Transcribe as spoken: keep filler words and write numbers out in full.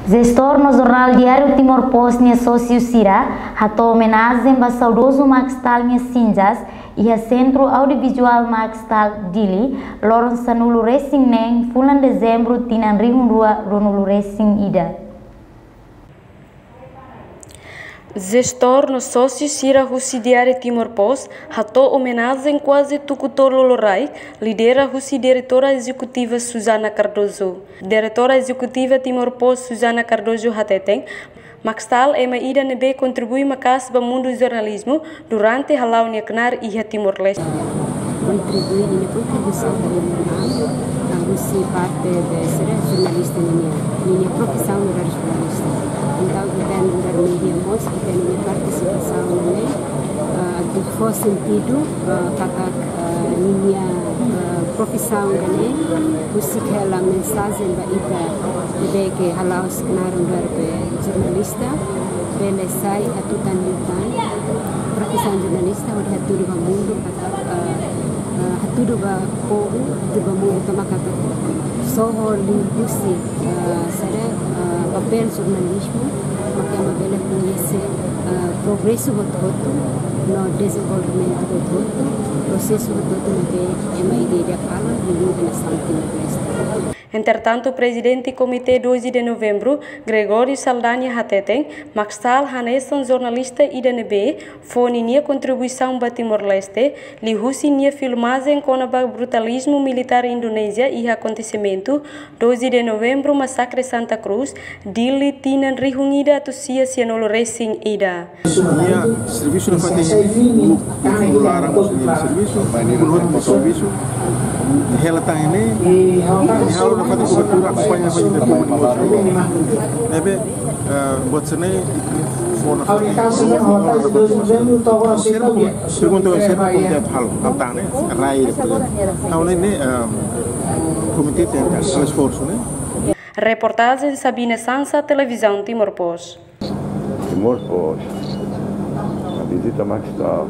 Jestór no jornál Diário Timor Post nia sósiu sira hato'o omenajen ba saudozu Max Stahl nia sinjas iha Sentru Audiovizuál Max Stahl, Dili, loron sanulu-resin-neen fulan Dezembru tinan rihun rua ruanulu-resin-ida. Jestór no sósiu sira husi Diário Timor Post hato'o omenajen kuaze tuku tolu lorokraik, lidera husi Diretora Ezekutiva Susana Cardoso. Diretora Ezekutiva Timor Post Susana Cardoso hateten, Max Stahl ema ida ne'ebé kontribui maka'as ba mundu jornalizmu durante hala'o nia knaar iha Timor-Leste. Kontribui, ninia kontribuisaun ba mundu, ah, husi parte de ser jornalista ninia, ninia profisaun nu'udar jornalista. Entaun, ita nu'udar média mós, ita-nia partisipasaun ne'e, ah, atu fó sentidu, ah, katak, ah, ninia, ah, profisaun ne'e, husik hela mensajen ba ita, ne'ebé ke hala'o knaar nu'udar be jornalista, bele sai hatutan liután profisaun jornalista, hodi hatudu ba mundu, katak, eh, eh, hatudu ba povu, hatudu ba mundu tomak katak só liuhusi, eh, sira, eh, papél jornalizmu, maka ema bele koñese, eh, progresu hotu-hotu, no dezenvolvimentu hotu-hotu, prosesu hotu-hotu ne'ebé ema ida-idak halo, liuliu nasaun Timor-Leste. Entretantu, Prezidente Komité doze de Novembru, Gregório Saldanha hateten, Max Stahl hanesan jornalista ida ne'ebé fó ninia kontribuisaun ba Timor-Leste, liuhusi nia filmajen kona-ba brutalizmu militár Indonézia iha akontesimentu doze de Novembru, Masakre Santa Cruz, Dili, tinan rihun ida atus sia sianulu-resin-ida. Nia servisu nafatin uluk, uluk laran mós nia servisu, uluk hotu mós servisu. Hela tan ne'e, nia halo nafatin kobertura, akompaña nafatin kobertura mós. Ne'ebé, eh, buat sira-ne'e, fó nafatin. Observa, pergunta, observa komité atu halo, halo tan ne'e, rai de projetu. Ha'u ne'e, ne'e, eh, komité tenke halo esforsu, ne'e. Reportajen Sabina Sansa, Televizaun Timor Post. Timor Post. A vizita Max Stahl.